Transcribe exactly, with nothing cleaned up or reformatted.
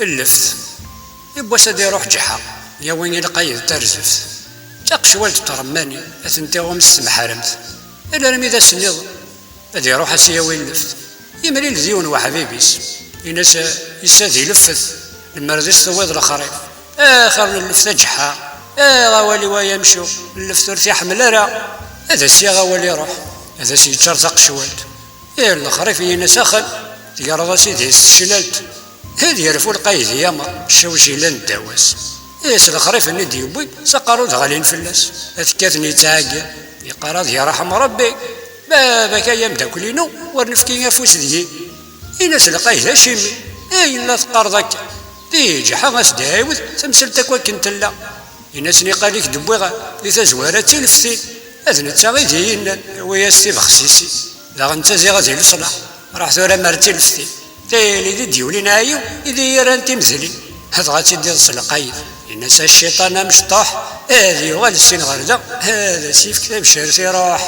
Lleft. Yiwwas ad iruḥ ǧeḥḥa, yawi i lqayed tarzeft. Taqecwalt n tṛemmanin, atenti ɣum-s temḥaremt. Alarmi d ass-nniḍen, ad iruḥ a s-yawi lleft. Yemlil d yiwen weḥbib-is, in-as, yessa di leftet, lemmer d is-tewwiḍ lexrif. Axir n lleft aǧeḥḥa, aɣ awal-iw ay amcum, lleft ur t-iḥemmel ara. Ad as-yaɣ awal iruḥ, ad as-yeččar taqecwalt. Ih, lexrif-nni-ines axel, tegreḍ-as idis s teclalt. Ad yerfu lqayed i yamer, ccaw jilan ddaw-as. Ih, s lexrif-nni d-yewwi, s aqerru d-ɣlin fell-as. Ad kkaten yettɛeggiḍ, yeqqar ad yerḥem Rebbi. Baba-k ay ameddakel-inu, ur nefki afus deg-i. Ini-as lqayed acimi, ayen la teqqareḍ akka? Di ǧeḥḥa as-d-ɛiwed tamsalt akk akken tella. Ini-as niqal-ik d-wwiɣ di tazwara d tileftin. D netta i d iyi-yennan, awi-as tibexsisin. Daɣen ttaziɣ di leṣlaḥ. Ruḥ tura mar d tileftin. Tili d d-yulin ɛyiw, i d iyi-yerran timedlin. Dɣa ad tt-id-iḍes lqayed. Ini-as a cciṭan amecṭuḥ, ad yuɣal syin ɣer da, ad as-yefk tabecert iruḥ.